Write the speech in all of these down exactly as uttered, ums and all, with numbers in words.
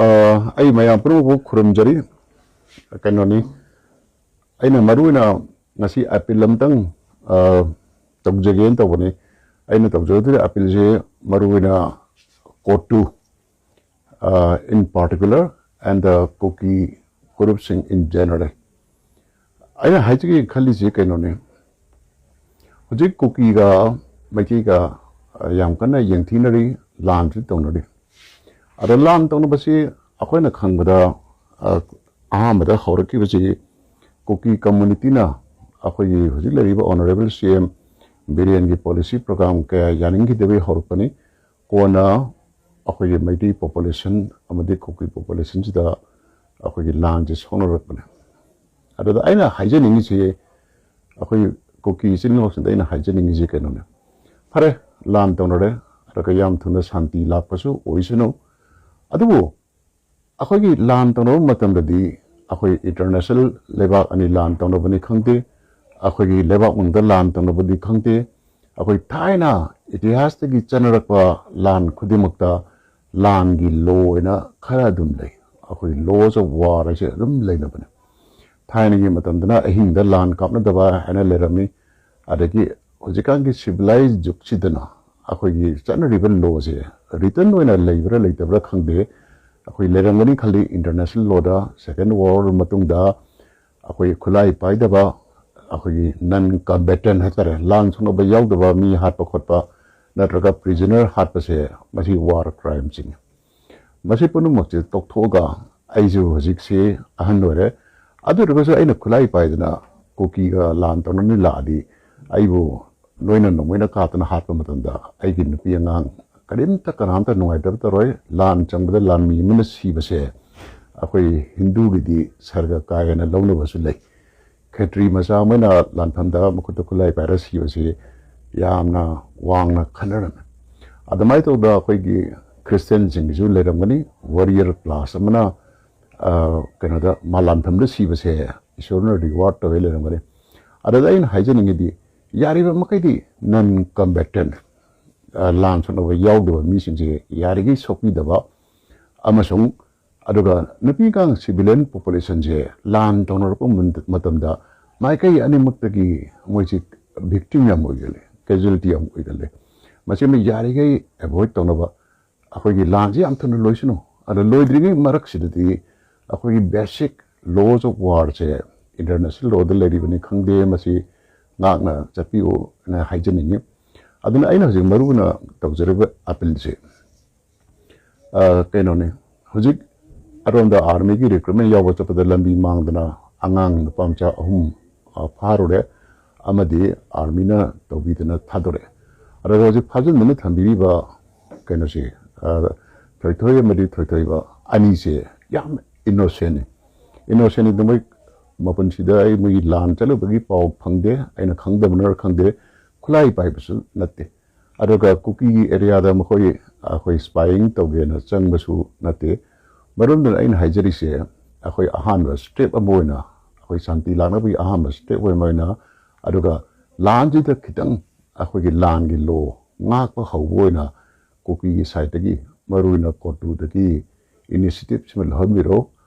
ꯑ, ꯑꯩ ꯃꯌꯥꯝ ꯄꯨꯝꯅꯃꯛꯄꯨ ꯈꯨꯔꯨꯝꯖꯔꯤ꯫ ꯀꯩꯅꯣꯅꯤ, ꯑꯩꯅ ꯃꯔꯨ ꯑꯣꯏꯅ ꯉꯁꯤ ꯑꯄꯤꯜ ꯑꯃꯇꯪ, ꯑ, ꯇꯧꯖꯒꯦꯅ ꯇꯧꯕꯅꯤ꯫ ꯑꯩꯅ ꯇꯧꯖꯒꯗꯧꯔꯤꯕ ꯑꯄꯤꯜꯁꯦ ꯃꯔꯨ ꯑꯣꯏꯅ COTU, ꯑ, in particular and the Kuki groupꯁꯤꯡ in general꯫ ꯑꯩꯅ ꯍꯥꯏꯖꯒꯦ ꯈꯜꯂꯤꯁꯤ ꯀꯩꯅꯣꯅꯤ, ꯍꯧꯖꯤꯛ ꯀꯨꯀꯤꯒ ꯃꯩꯇꯩꯒ, ꯑ, ꯌꯥꯝ ꯀꯟꯅ ꯌꯦꯡꯊꯤꯅꯔꯤ, ꯂꯥꯟꯁꯨ ꯇꯧꯅꯔꯤ꯫ ꯑꯗ ꯂꯥꯟ ꯇꯧꯅꯕꯁꯤ ꯑꯩꯈꯣꯏꯅ ꯈꯪꯕꯗ, ꯑ, ꯑꯍꯥꯟꯕꯗ ꯍꯧꯔꯛꯈꯤꯕꯁꯤ ꯀꯨꯀꯤ communityꯅ ꯑꯩꯈꯣꯏꯒꯤ ꯍꯧꯖꯤꯛ ꯂꯩꯔꯤꯕ Honourable CM ꯕꯤꯔꯦꯟꯒꯤ policy program ꯀꯌꯥ ꯌꯥꯅꯤꯡꯈꯤꯗꯕꯒꯤ ꯍꯧꯔꯛꯄꯅꯤ꯫ ꯀꯣꯟꯅ ꯑꯩꯈꯣꯏꯒꯤ ꯃꯩꯇꯩ population ꯑꯃꯗꯤ ꯀꯨꯀꯤ populationꯁꯤꯗ ꯑꯩꯈꯣꯏꯒꯤ ꯂꯥꯟꯁꯦ ꯁꯣꯛꯅꯔꯛꯄꯅꯦ꯫ ꯑꯗꯨꯗ ꯑꯩꯅ ꯍꯥꯏꯖꯅꯤꯡꯉꯤꯁꯤ, ꯑꯩꯈꯣꯏ ꯀꯨꯀꯤ ꯏꯆꯤꯟ ꯏꯅꯥꯎꯁꯤꯡꯗ ꯑꯩꯅ ꯍꯥꯏꯖꯅꯤꯡꯉꯤꯁꯤ ꯀꯩꯅꯣꯅꯦ, ꯐꯔꯦ, ꯂꯥꯟ ꯇꯧꯅꯔꯦ, ꯑꯗꯨꯒ ꯌꯥꯝ ꯊꯨꯅ ꯁꯥꯟꯇꯤ ꯂꯥꯛꯄꯁꯨ ꯑꯣꯏꯁꯅꯨ꯫ ꯑꯗꯨꯕꯨ ꯑꯩꯈꯣꯏꯒꯤ ꯂꯥꯟ ꯇꯧꯅꯕ ꯃꯇꯝꯗꯗꯤ ꯑꯩꯈꯣꯏ international ꯂꯩꯕꯥꯛ ꯑꯅꯤ ꯂꯥꯟ ꯇꯧꯅꯕꯅꯤ ꯈꯪꯗꯦ, ꯑꯩꯈꯣꯏꯒꯤ ꯂꯩꯕꯥꯛ ꯃꯅꯨꯡꯗ ꯂꯥꯟ ꯇꯧꯅꯕꯗꯤ ꯈꯪꯗꯦ, ꯑꯩꯈꯣꯏ ꯊꯥꯏꯅ ꯏꯇꯤꯍꯥꯁꯇꯒꯤ ꯆꯠꯅꯔꯛꯄ ꯂꯥꯟ ꯈꯨꯗꯤꯡꯃꯛꯇ ꯂꯥꯟꯒꯤ law ꯍꯥꯏꯅ ꯈꯔ ꯑꯗꯨꯝ ꯂꯩ꯫ ꯑꯩꯈꯣꯏ laws of war ꯍꯥꯏꯁꯦ ꯑꯗꯨꯝ ꯂꯩꯅꯕꯅꯦ꯫ ꯊꯥꯏꯅꯒꯤ ꯃꯇꯝꯗꯅ ꯑꯍꯤꯡꯗ ꯂꯥꯟ ꯀꯥꯞꯅꯗꯕ ꯍꯥꯏꯅ ꯂꯩꯔꯝꯃꯤ꯫ ꯑꯗꯒꯤ ꯍꯧꯖꯤꯛꯀꯥꯟꯒꯤ civilized ꯖꯨꯒꯁꯤꯗꯅ ꯑꯩꯈꯣꯏꯒꯤ ꯆꯠꯅꯔꯤꯕ lawꯁꯦ written ꯑꯣꯏꯅ ꯂꯩꯕ꯭ꯔꯥ ꯂꯩꯇꯕ꯭ꯔꯥ ꯈꯪꯗꯦ, ꯑꯩꯈꯣꯏ ꯂꯩꯔꯝꯒꯅꯤ ꯈꯜꯂꯤ꯫ International lawꯗ second war ꯃꯇꯨꯡꯗ ꯑꯩꯈꯣꯏ ꯈꯨꯠꯂꯥꯏ ꯄꯥꯏꯗꯕ, ꯑꯩꯈꯣꯏꯒꯤ non combatant ꯍꯥꯏꯇꯥꯔꯦ, ꯂꯥꯟ ꯁꯣꯛꯅꯕ ꯌꯥꯎꯗꯕ ꯃꯤ ꯍꯥꯠꯄ ꯈꯣꯠꯄ ꯅꯠꯇ꯭ꯔꯒ prisoner ꯍꯥꯠꯄꯁꯦ, ꯃꯁꯤ war crime ꯆꯤꯡꯉꯤ꯫ ꯃꯁꯤ ꯄꯨꯝꯅꯃꯛꯁꯦ ꯇꯣꯛꯊꯣꯛꯑꯒ, ꯑꯩꯁꯨ ꯍꯧꯖꯤꯛꯁꯤ ꯑꯍꯟ ꯑꯣꯏꯔꯦ, ꯑꯗꯨ ꯑꯣꯏꯔꯒꯁꯨ ꯑꯩꯅ ꯈꯨꯠꯂꯥꯏ ꯄꯥꯏꯗꯅ ꯀꯨꯀꯤꯒ ꯂꯥꯟ ꯇꯧꯅꯅꯤ ꯂꯥꯛꯑꯗꯤ, ꯑꯩꯕꯨ ꯅꯣꯏꯅ ꯅꯣꯡꯃꯩꯅ ꯀꯥꯞꯇꯅ ꯍꯥꯠꯄ ꯃꯇꯝꯗ ꯑꯩꯒꯤ ꯅꯨꯄꯤ ꯑꯉꯥꯡ ꯀꯔꯤꯝꯇ, ꯀꯅꯥꯝꯇ ꯅꯨꯡꯉꯥꯏꯇꯕ ꯇꯧꯔꯣꯏ꯫ ꯂꯥꯟ ꯆꯪꯕꯗ ꯂꯥꯟꯃꯤ ꯑꯃꯅ ꯁꯤꯕꯁꯦ ꯑꯩꯈꯣꯏ ꯍꯤꯟꯗꯨꯒꯤꯗꯤ ꯁꯔꯒ ꯀꯥꯏ ꯍꯥꯏꯅ ꯂꯧꯅꯕꯁꯨ ꯂꯩ꯫ ꯈꯦꯇ꯭ꯔꯤ ꯃꯆꯥ ꯑꯃꯅ ꯂꯥꯟꯐꯝꯗ ꯃꯈꯨꯠꯇ ꯈꯨꯠꯂꯥꯏ ꯄꯥꯏꯔ ꯁꯤꯕꯁꯤ ꯌꯥꯝꯅ ꯋꯥꯡꯅ ꯈꯟꯅꯔꯝꯃꯤ꯫ ꯑꯗꯨꯃꯥꯏꯅ ꯇꯧꯗꯅ ꯑꯩꯈꯣꯏꯒꯤ Christianꯁꯤꯡꯒꯤꯁꯨ ꯂꯩꯔꯝꯒꯅꯤ, warrior class ꯑꯃꯅ, ꯑ, ꯀꯩꯅꯣꯗ, ꯃꯥ ꯂꯥꯟꯐꯝꯗ ꯁꯤꯕꯁꯦ ꯏꯁꯣꯔꯅ reward ꯇꯧꯋꯦ ꯂꯩꯔꯝꯒꯅꯤ꯫ ꯑꯗꯨꯗ ꯑꯩꯅ ꯍꯥꯏꯖꯅꯤꯡꯉꯤꯗꯤ, ꯌꯥꯔꯤꯕ ꯃꯈꯩꯗꯤ non combatant, ꯑ, ꯂꯥꯟ ꯁꯣꯛꯅꯕ ꯌꯥꯎꯗꯕ ꯃꯤꯁꯤꯡꯁꯦ ꯌꯥꯔꯤꯈꯩ ꯁꯣꯛꯄꯤꯗꯕ ꯑꯃꯁꯨꯡ ꯑꯗꯨꯒ ꯅꯨꯄꯤ ꯑꯉꯥꯡ civilian populationꯁꯦ ꯂꯥꯟ ꯇꯧꯅꯔꯛꯄ ꯃꯇꯝꯗ ꯃꯥꯏꯀꯩ ꯑꯅꯤꯃꯛꯇꯒꯤ ꯃꯣꯏꯁꯤ victim ꯌꯥꯝ ꯑꯣꯏꯒꯜꯂꯦ, casualty ꯌꯥꯝ ꯑꯣꯏꯒꯜꯂꯦ꯫ ꯃꯁꯤ ꯑꯃ ꯌꯥꯔꯤꯈꯩ avoid ꯇꯧꯅꯕ ꯑꯩꯈꯣꯏꯒꯤ ꯂꯥꯟꯁꯤ ꯌꯥꯝ ꯊꯨꯅ ꯂꯣꯏꯁꯅꯨ꯫ ꯑꯗ ꯂꯣꯏꯗ꯭ꯔꯤꯉꯩ ꯃꯔꯛꯁꯤꯗꯗꯤ ꯑꯩꯈꯣꯏꯒꯤ basic laws of warꯁꯦ international lawꯗ ꯂꯩꯔꯤꯕꯅꯤ ꯈꯪꯗꯦ, ꯃꯁꯤ ꯉꯥꯛꯅ ꯆꯠꯄꯤꯌꯨꯅ ꯍꯥꯏꯖꯅꯤꯡꯉꯤ꯫ ꯑꯗꯨꯅ ꯑꯩꯅ ꯍꯧꯖꯤꯛ ꯃꯔꯨ ꯑꯣꯏꯅ ꯇꯧꯖꯔꯤꯕ appealꯁꯦ, ꯑ, ꯀꯩꯅꯣꯅꯤ, ꯍꯧꯖꯤꯛ ꯑꯗꯣꯝꯗ armyꯒꯤ recruitment ꯌꯥꯎꯕ ꯆꯠꯄꯗ ꯂꯝꯕꯤ ꯃꯥꯡꯗꯅ ꯑꯉꯥꯡ ꯅꯨꯄꯥ ꯃꯆꯥ ꯑꯍꯨꯝ, ꯑ, ꯐꯥꯔꯨꯔꯦ, ꯑꯃꯗꯤ armyꯅ ꯇꯧꯕꯤꯗꯅ ꯊꯥꯗꯣꯔꯛꯑꯦ꯫ ꯑꯗꯨꯒ ꯍꯧꯖꯤꯛ ꯐꯥꯖꯤꯟꯗꯨꯅ ꯊꯝꯕꯤꯔꯤꯕ ꯀꯩꯅꯣꯁꯦ, ꯑ, ꯊꯣꯏꯊꯣꯏ ꯑꯃꯗꯤ ꯊꯣꯏꯊꯣꯏꯕ ꯑꯅꯤꯁꯦ ꯌꯥꯝ innocentꯅꯤ꯫ Innocentꯅꯤꯗ ꯃꯣꯏ ꯃꯄꯨꯟꯁꯤꯗ ꯑꯩ ꯃꯣꯏꯒꯤ ꯂꯥꯟ ꯆꯠꯂꯨꯕꯒꯤ ꯄꯥꯎ ꯐꯪꯗꯦ, ꯑꯩꯅ ꯈꯪꯗꯕꯅꯔ ꯈꯪꯗꯦ, ꯈꯨꯠꯂꯥꯏ ꯄꯥꯏꯕꯁꯨ ꯅꯠꯇꯦ꯫ ꯑꯗꯨꯒ ꯀꯨꯀꯤꯒꯤ areaꯗ ꯃꯈꯣꯏ, ꯑꯩꯈꯣꯏ spying ꯇꯧꯒꯦꯅ ꯆꯪꯕꯁꯨ ꯅꯠꯇꯦ꯫ ꯃꯔꯝꯗꯨꯅ ꯑꯩꯅ ꯍꯥꯏꯖꯔꯤꯁꯦ, ꯑꯩꯈꯣꯏ ꯑꯍꯥꯟꯕ step ꯑꯃ ꯑꯣꯏꯅ, ꯑꯩꯈꯣꯏ ꯁꯥꯟꯇꯤ ꯂꯥꯛꯅꯕꯒꯤ ꯑꯍꯥꯟꯕ step ꯑꯃ ꯑꯣꯏꯅ, ꯑꯗꯨꯒ ꯂꯥꯟꯁꯤꯗ ꯈꯤꯇꯪ ꯑꯩꯈꯣꯏꯒꯤ ꯂꯥꯟꯒꯤ law ꯉꯥꯛꯄ ꯍꯧꯕ ꯑꯣꯏꯅ ꯀꯨꯀꯤꯒꯤ sideꯇꯒꯤ, ꯃꯔꯨꯑꯣꯏꯅ ꯀꯣꯇꯨꯗꯒꯤ initiativeꯁꯤꯃ ꯂꯧꯍꯟꯕꯤꯔꯣ꯫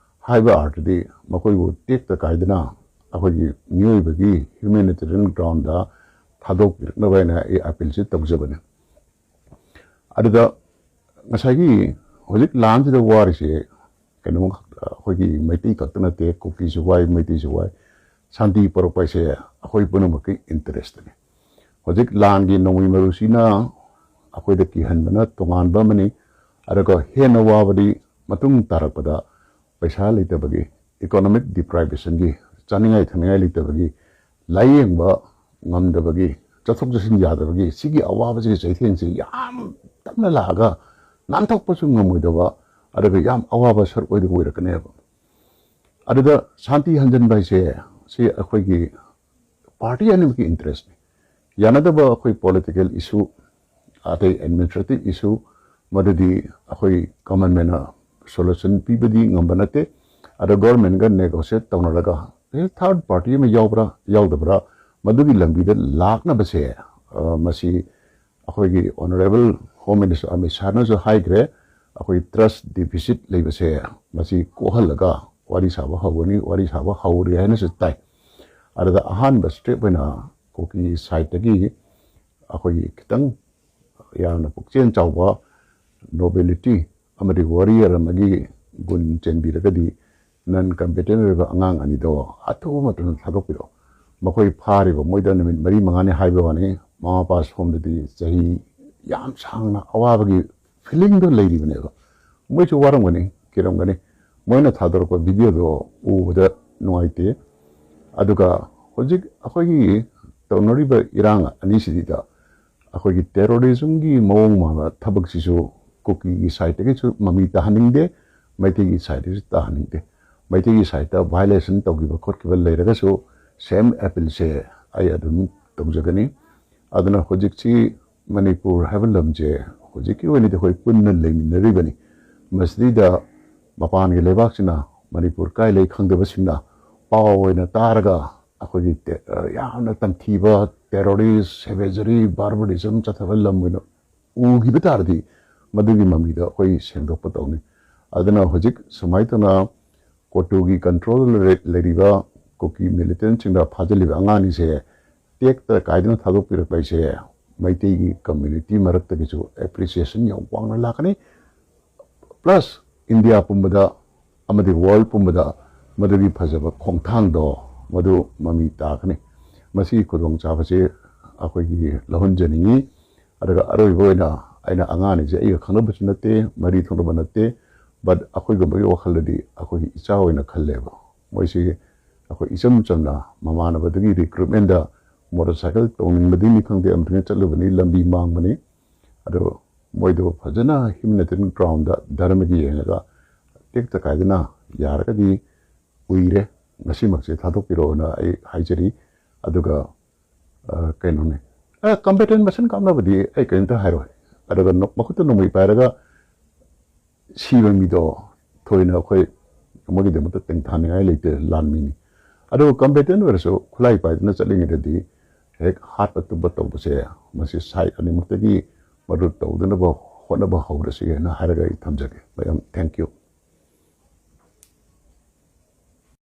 ꯍꯥꯏꯕ ꯑꯥꯔꯊꯗꯤ ꯃꯈꯣꯏꯕꯨ ꯇꯦꯛꯇ ꯀꯥꯏꯗꯅ ꯑꯩꯈꯣꯏꯒꯤ ꯃꯤꯑꯣꯏꯕꯒꯤ humanitarian groundꯗ ꯊꯥꯗꯣꯛꯄꯤꯔꯛꯅꯕ ꯍꯥꯏꯅ ꯑꯩ appealꯁꯤ ꯇꯧꯖꯕꯅꯤ꯫ ꯑꯗꯨꯗ ꯉꯁꯥꯏꯒꯤ ꯍꯧꯖꯤꯛ ꯂꯥꯟꯁꯤꯗ ꯋꯥꯔꯤꯁꯦ ꯀꯩꯅꯣ, ꯑꯩꯈꯣꯏꯒꯤ ꯃꯩꯇꯩ ꯈꯛꯇ ꯅꯠꯇꯦ, ꯀꯨꯀꯤꯁꯨ ꯋꯥꯏ, ꯃꯩꯇꯩꯁꯨ ꯋꯥꯏ꯫ ꯁꯥꯟꯇꯤ ꯄꯨꯔꯛꯄ ꯍꯥꯏꯁꯦ ꯑꯩꯈꯣꯏ ꯄꯨꯝꯅꯃꯛꯀꯤ interestꯅꯤ꯫ ꯍꯧꯖꯤꯛ ꯂꯥꯟꯒꯤ ꯅꯣꯡꯃꯩ ꯃꯔꯨꯁꯤꯅ ꯑꯩꯈꯣꯏꯗ ꯀꯤꯍꯟꯕꯅ ꯇꯣꯉꯥꯟꯕ ꯑꯃꯅꯤ꯫ ꯑꯗꯨꯒ ꯍꯦꯟꯅ ꯋꯥꯕꯗꯤ ꯃꯇꯨꯡ ꯇꯥꯔꯛꯄꯗ ꯄꯩꯁꯥ ꯂꯩꯇꯕꯒꯤ, economic deprivationꯒꯤ, ꯆꯥꯅꯤꯡꯉꯥꯏ ꯊꯛꯅꯤꯡꯉꯥꯏ ꯂꯩꯇꯕꯒꯤ, ꯂꯥꯏꯌꯦꯡꯕ ꯉꯝꯗꯕꯒꯤ, ꯆꯠꯊꯣꯛ ꯆꯠꯁꯤꯟ ꯌꯥꯗꯕꯒꯤ, ꯁꯤꯒꯤ ꯑꯋꯥꯕꯁꯤꯒꯤ ꯆꯩꯊꯦꯡꯁꯤ ꯌꯥꯝ ꯇꯞꯅ ꯂꯥꯛꯑꯒ ꯅꯥꯟꯊꯣꯛꯄꯁꯨ ꯉꯝꯃꯣꯏꯗꯕ, ꯑꯗꯨꯒ ꯌꯥꯝ ꯑꯋꯥꯕ ꯁꯔꯨꯛ ꯑꯣꯏꯗꯕ ꯑꯣꯏꯔꯛꯀꯅꯦꯕ꯫ ꯑꯗꯨꯗ ꯁꯥꯟꯇꯤ ꯍꯟꯖꯤꯟꯕ ꯍꯥꯏꯁꯦ ꯁꯤ ꯑꯩꯈꯣꯏꯒꯤ party ꯑꯅꯤꯃꯛꯀꯤ interestꯅꯤ꯫ ꯌꯥꯅꯗꯕ ꯑꯩꯈꯣꯏ political issue, ꯑꯇꯩ administrative issue, ꯃꯗꯨꯗꯤ ꯑꯩꯈꯣꯏ common manꯅ solution ꯄꯤꯕꯗꯤ ꯉꯝꯕ ꯅꯠꯇꯦ꯫ ꯑꯗ governmentꯒ negotiate ꯇꯧꯅꯔꯒ, ꯑꯦ, third party ꯑꯃ ꯌꯥꯎꯕ꯭ꯔꯥ ꯌꯥꯎꯗꯕ꯭ꯔꯥ, ꯃꯗꯨꯒꯤ ꯂꯝꯕꯤꯗ ꯂꯥꯛꯅꯕꯁꯦ, ꯑ, ꯃꯁꯤ ꯑꯩꯈꯣꯏꯒꯤ honourable Home Minister ꯑꯃꯤꯠ ꯁꯥꯍꯅꯁꯨ ꯍꯥꯏꯈ꯭ꯔꯦ, ꯑꯩꯈꯣꯏ ꯇ꯭ꯔꯁ ꯗꯤꯐꯤꯁꯤꯠ ꯂꯩꯕꯁꯦ ꯃꯁꯤ ꯀꯣꯛꯍꯜꯂꯒ ꯋꯥꯔꯤ ꯁꯥꯕ ꯍꯧꯒꯅꯤ, ꯋꯥꯔꯤ ꯁꯥꯕ ꯍꯧꯔꯦ ꯍꯥꯏꯅꯁꯨ ꯇꯥꯏ꯫ ꯑꯗꯨꯗ ꯑꯍꯥꯟꯕ ꯁ꯭ꯇꯦꯞ ꯑꯣꯏꯅ ꯀꯨꯀꯤ ꯁꯥꯏꯠꯇꯒꯤ ꯑꯩꯈꯣꯏꯒꯤ ꯈꯤꯇꯪ ꯌꯥꯝꯅ ꯄꯨꯛꯆꯦꯜ ꯆꯥꯎꯕ, ꯅꯣꯕꯤꯂꯤꯇꯤ ꯑꯃꯗꯤ ꯋꯥꯔꯤꯌꯔ ꯑꯃꯒꯤ ꯒꯨꯟ ꯆꯦꯟꯕꯤꯔꯒꯗꯤ ꯅꯟ ꯀꯝꯕꯦꯇꯦꯟ ꯑꯣꯏꯕ ꯑꯉꯥꯡ ꯑꯅꯤꯗꯣ ꯑꯊꯨꯕ ꯃꯇꯝꯗ ꯊꯥꯗꯣꯛꯄꯤꯔꯛꯑꯣ꯫ ꯃꯈꯣꯏ ꯐꯥꯔꯤꯕ ꯃꯣꯏꯗ ꯅꯨꯃꯤꯠ ꯃꯔꯤ ꯃꯉꯥꯅꯤ ꯍꯥꯏꯕ ꯋꯥꯅꯤ, ꯃꯃꯥ ꯃꯄꯥ ꯁꯣꯝꯗꯗꯤ ꯆꯍꯤ ꯌꯥꯝ ꯁꯥꯡꯅ ꯑꯋꯥꯕꯒꯤ ꯐꯤꯂꯤꯡꯗꯣ ꯂꯩꯔꯤꯕꯅꯦꯕ꯫ ꯃꯣꯏꯁꯨ ꯋꯥꯔꯝꯒꯅꯤ, ꯀꯤꯔꯝꯒꯅꯤ꯫ ꯃꯣꯏꯅ ꯊꯥꯗꯣꯔꯛꯄ ꯚꯤꯗꯤꯑꯣꯗꯣ ꯎꯕꯗ ꯅꯨꯡꯉꯥꯏꯇꯦ꯫ ꯑꯗꯨꯒ ꯍꯧꯖꯤꯛ ꯑꯩꯈꯣꯏꯒꯤ ꯇꯧꯅꯔꯤꯕ ꯏꯔꯥꯡ ꯑꯅꯤꯁꯤꯗ ꯑꯩꯈꯣꯏꯒꯤ ꯇꯦꯔꯣꯔꯤꯖꯝꯒꯤ ꯃꯑꯣꯡ ꯃꯥꯟꯕ ꯊꯕꯛꯁꯤꯁꯨ ꯀꯨꯀꯤꯒꯤ ꯁꯥꯏꯠꯇꯒꯤꯁꯨ ꯃꯃꯤ ꯇꯥꯍꯟꯅꯤꯡꯗꯦ, ꯃꯩꯇꯩꯒꯤ ꯁꯥꯏꯠꯇꯒꯤꯁꯨ ꯇꯥꯍꯟꯅꯤꯡꯗꯦ꯫ ꯃꯩꯇꯩꯒꯤ ꯁꯥꯏꯠꯇ ꯚꯥꯏꯑꯣꯂꯦꯁꯟ ꯇꯧꯈꯤꯕ ꯈꯣꯠꯈꯤꯕ ꯂꯩꯔꯒꯁꯨ ꯁꯦꯝ ꯑꯦꯄꯤꯜꯁꯦ ꯑꯩ ꯑꯗꯨꯝ ꯇꯧꯖꯒꯅꯤ꯫ ꯑꯗꯨꯅ ꯍꯧꯖꯤꯛꯁꯤ ꯃꯅꯤꯄꯨꯔ ꯍꯥꯏꯕ ꯂꯝꯁꯦ ꯍꯧꯖꯤꯛꯀꯤ ꯑꯣꯏꯅꯗꯤ ꯑꯩꯈꯣꯏ ꯄꯨꯟꯅ ꯂꯩꯃꯤꯟꯅꯔꯤꯕꯅꯤ꯫ ꯃꯁꯤꯗꯩꯗ ꯃꯄꯥꯟꯒꯤ ꯂꯩꯕꯥꯛꯁꯤꯅ ꯃꯅꯤꯄꯨꯔ ꯀꯥꯏ ꯂꯩ ꯈꯪꯗꯕꯁꯤꯡꯅ ꯄꯥꯎ ꯑꯣꯏꯅ ꯇꯥꯔꯒ ꯑꯩꯈꯣꯏꯒꯤ ꯇꯦ-, ꯑ, ꯌꯥꯝꯅ ꯇꯝꯊꯤꯕ ꯇꯦꯔꯣꯔꯤꯁ, ꯁꯦꯚꯦꯖꯔꯤ, ꯕꯥꯔꯕꯔꯤꯖꯝ ꯆꯠꯊꯕ ꯂꯝ ꯑꯣꯏꯅ ꯎꯈꯤꯕ ꯇꯥꯔꯗꯤ ꯃꯗꯨꯒꯤ ꯃꯃꯤꯗ ꯑꯩꯈꯣꯏ ꯁꯦꯡꯗꯣꯛꯄ ꯇꯧꯅꯤ꯫ ꯑꯗꯨꯅ ꯍꯧꯖꯤꯛ ꯁꯨꯃꯥꯏꯅ ꯇꯧꯅ ꯀꯣꯇꯨꯒꯤ ꯀꯟꯇ꯭ꯔꯣꯜꯗ ꯂꯩꯔ-, ꯂꯩꯔꯤꯕ ꯀꯨꯀꯤ ꯃꯤꯂꯤꯇꯦꯟꯁꯤꯡꯗ ꯐꯥꯖꯤꯜꯂꯤꯕ ꯑꯉꯥꯡ ꯑꯅꯤꯁꯦ ꯇꯦꯛꯇ ꯀꯥꯏꯗꯅ ꯊꯥꯗꯣꯛꯄꯤꯔꯛꯄ ꯍꯥꯏꯁꯦ ꯃꯩꯇꯩꯒꯤ ꯀꯝꯃ꯭ꯌꯨꯅꯤꯇꯤ ꯃꯔꯛꯇꯒꯤꯁꯨ ꯑꯦꯄ꯭ꯔꯤꯁꯤꯌꯦꯁꯟ ꯌꯥꯝ ꯋꯥꯡꯅ ꯂꯥꯛꯀꯅꯤ꯫ ꯄ꯭ꯂꯁ ꯏꯟꯗꯤꯌꯥ ꯄꯨꯝꯕꯗ ꯑꯃꯗꯤ ꯋꯥꯔꯜ ꯄꯨꯝꯕꯗ ꯃꯗꯨꯒꯤ ꯐꯖꯕ ꯈꯣꯡꯊꯥꯡꯗꯣ ꯃꯗꯨ ꯃꯃꯤ ꯇꯥꯒꯅꯤ꯫ ꯃꯁꯤꯒꯤ ꯈꯨꯗꯣꯡꯆꯥꯕꯁꯤ ꯑꯩꯈꯣꯏꯒꯤ ꯂꯧꯍꯟꯖꯅꯤꯡꯉꯤ꯫ ꯑꯗꯨꯒ ꯑꯔꯣꯏꯕ ꯑꯣꯏꯅ ꯑꯩꯅ ꯑꯉꯥꯡ ꯑꯅꯤꯁꯦ ꯑꯩꯒ ꯈꯪꯅꯕꯁꯨ ꯅꯠꯇꯦ, ꯃꯔꯤ ꯊꯣꯛꯅꯕ ꯅꯠꯇꯦ, but ꯑꯩꯈꯣꯏꯒꯨꯝꯕꯒꯤ ꯋꯥꯈꯜꯗꯗꯤ ꯑꯩꯈꯣꯏꯒꯤ ꯏꯆꯥ ꯑꯣꯏꯅ ꯈꯜꯂꯦꯕ꯫ ꯃꯣꯏꯁꯤ ꯑꯩꯈꯣꯏ ꯏꯆꯝ ꯆꯝꯅ ꯃꯃꯥꯟꯅꯕꯗꯒꯤ ꯔꯤꯀ꯭ꯔꯨꯠꯃꯦꯟꯗ ꯃꯣꯇꯣꯔ ꯁꯥꯏꯀꯜ ꯇꯣꯡꯅꯤꯡꯕꯗꯒꯤꯅꯤ ꯈꯪꯗꯦ, ꯑꯃꯗꯒꯤ ꯆꯠꯂꯨꯕꯅꯤ, ꯂꯝꯕꯤ ꯃꯥꯡꯕꯅꯤ꯫ ꯑꯗꯣ ꯃꯣꯏꯗꯣ ꯐꯖꯅ ꯍ꯭ꯌꯨꯃꯦꯅꯤꯇꯦꯔꯤꯌꯟ ꯒ꯭ꯔꯥꯎꯟꯗ ꯙꯔꯃꯒꯤ ꯌꯦꯡꯉꯒ ꯇꯦꯛꯇ ꯀꯥꯏꯗꯅ ꯌꯥꯔꯒꯗꯤ ꯎꯏꯔꯦ, ꯉꯁꯤꯃꯛꯁꯦ ꯊꯥꯗꯣꯛꯄꯤꯔꯛꯑꯣꯅ ꯑꯩ ꯍꯥꯏꯖꯔꯤ꯫ ꯑꯗꯨꯒ, ꯑ, ꯀꯩꯅꯣꯅꯦ, ꯑ, ꯀꯝꯕꯦꯇꯦꯟ ꯃꯁꯦꯟ ꯀꯥꯞꯅꯕꯗꯤ ꯑꯩ ꯀꯔꯤꯝꯇ ꯍꯥꯏꯔꯣꯏ꯫ ꯑꯗꯨꯒ ꯅꯣ-, ꯃꯈꯨꯠꯇ ꯅꯣꯡꯃꯩ ꯄꯥꯏꯔꯒ ꯁꯤꯕ ꯃꯤꯗꯣ ꯊꯣꯏꯅ ꯑꯩꯈꯣꯏ ꯑꯃꯒꯤꯗꯃꯛꯇ ꯇꯦꯡꯊꯥꯅꯤꯡꯉꯥꯏ ꯂꯩꯇꯦ, ꯂꯥꯟꯃꯤꯅꯤ꯫ ꯑꯗꯨꯒ ꯀꯝꯕꯦꯇꯦꯟ ꯑꯣꯏꯔꯁꯨ ꯈꯨꯠꯂꯥꯏ ꯄꯥꯏꯗꯨꯅ ꯆꯠꯂꯤꯉꯩꯗꯗꯤ ꯍꯦꯛ ꯍꯥꯠꯄ ꯇꯨꯞꯄ ꯇꯧꯕꯁꯦ, ꯃꯁꯤ ꯁꯥꯏꯠ ꯑꯅꯤꯃꯛꯇꯒꯤ ꯃꯗꯨ ꯇꯧꯗꯅꯕ ꯍꯣꯠꯅꯕ ꯍꯧꯔꯁꯤꯒꯦꯅ ꯍꯥꯏꯔꯒ ꯑꯩ ꯊꯝꯖꯒꯦ꯫ ꯃꯌꯥꯝ, thank you꯫